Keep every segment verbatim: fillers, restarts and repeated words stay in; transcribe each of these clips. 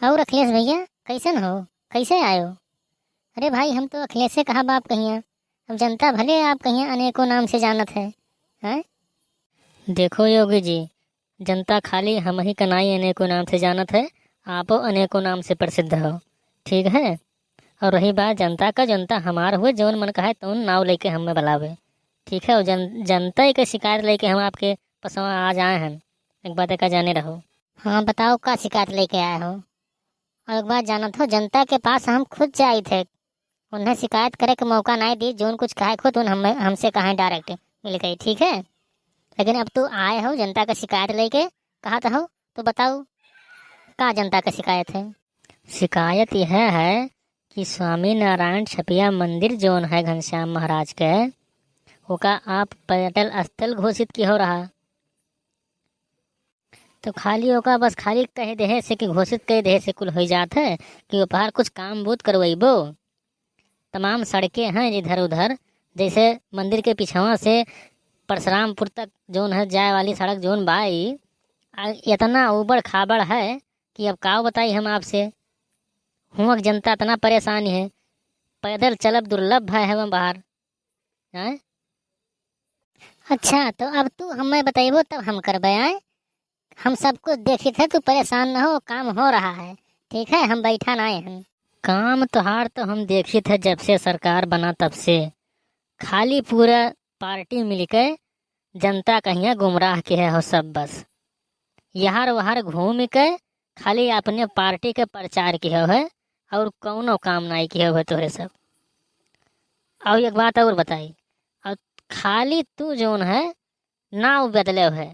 और अखिलेश भैया, कैसन हो, कैसे आयो? अरे भाई, हम तो अखिलेशे कहा बाप कहिया, अब जनता भले आप कहिया अनेकों नाम से जानत है, हैं? देखो योगी जी, जनता खाली हम ही का नाई अनेकों नाम से जानत है, आपो अनेकों नाम से प्रसिद्ध हो, ठीक है? और रही बात जनता का, जनता हमार हुए, जौन मन कहे तौन नाव लेके हमें बुलावे, ठीक है? और जन-, जनता के शिकायत लेके हम आपके पसवा आज आए हैं, एक बात का जाने रहो। हाँ, बताओ, का शिकायत लेके आए हो? और एक बात जानत हो, जनता के पास हम खुद जाइत है, उन्हें शिकायत करे के मौका नहीं दी, जौन कुछ कहे खुद उन हम, हमसे कहे डायरेक्ट मिल गई, ठीक है? लेकिन अब तू आए हो जनता का शिकायत लेके, कहत हो, तो बताओ, का जनता का शिकायत है? शिकायत यह है कि स्वामी नारायण छपिया मंदिर जौन है घनश्याम महाराज के, ओका आप पर्यटन स्थल घोषित किहो रहा। तो खाली ओका बस खाली कह देहे से कि घोषित कह देहे से कुल हो जात है कि उपहार कुछ काम बूत करवैबो? तमाम सड़कें हैं इधर उधर, जैसे मंदिर के पिछवा से परशुरामपुर तक जौन है जाए वाली सड़क जौन बा ई, आ, इतना उबड़ खाबड़ है कि अब का बताई हम आपसे। हुआं के जनता इतना परेशान है, पैदल चलब दुर्लभ है हम बाहर, हैं? अच्छा, तो अब तू हमें बतैबो तब हम करबे, आए? हम सब कुछ देखित है, तू परेशान न हो, काम हो रहा है, ठीक है? हम बैठा ना आए हैं। काम तोहार तो हम देखित है, जब से सरकार बना तब से खाली पूरा पार्टी मिलके जनता कहिया गुमराह किहे हो सब बस। यहर वहर घूम के खाली अपने पार्टी के प्रचार किहे हो है और कौनो काम नाई किहे हो है तोहरे सब। और एक बात और बताई, और खाली तू जौन है नाव बदले हो है,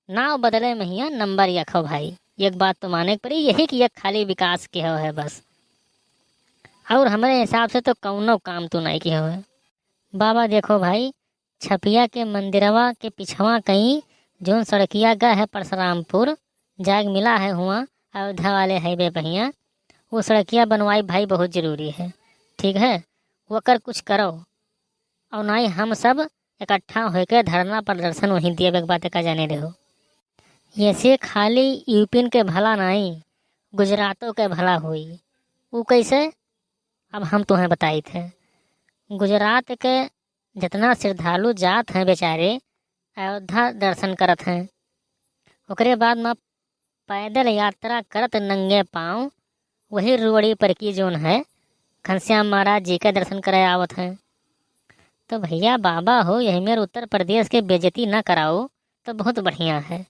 नाव बदले में हिया नंबर एक हो भाई। एक बात तो माने के पड़ी, यही कि एक खाली विकास किहे हो है बस। और हमरे हिसाब से तो कौनो काम तू नाई किहे हो है। बाबा देखो भाई, छपिया के मंदिरवा के पिछवा कहीं जौन सड़किया गा है परशुरामपुर, जाग मिला है हुआ अयोध्या वाले हाईवे पहिया, वो सड़किया बनवाई भाई बहुत जरूरी है, ठीक है? वो कर कुछ करो, और नाई हम सब इकट्ठा होके धरना प्रदर्शन वहीं दिए एक बात का जाने रहो। ऐसे खाली यूपियन के भला नाई, गुजरातों के भला हुई। वो कैसे? अब हम तुम्हें बताइत है। गुजरात के जितना श्रद्धालु जात हैं बेचारे अयोध्या दर्शन करत हैं, ओकरे बाद में पैदल यात्रा करत नंगे पाँव वही रोड़ी पर की जौन है घनश्याम महाराज जी के दर्शन करे आवत हैं। तो भैया बाबा हो, यही मेर उत्तर प्रदेश के बेइज्जती ना कराओ तो बहुत बढ़िया है।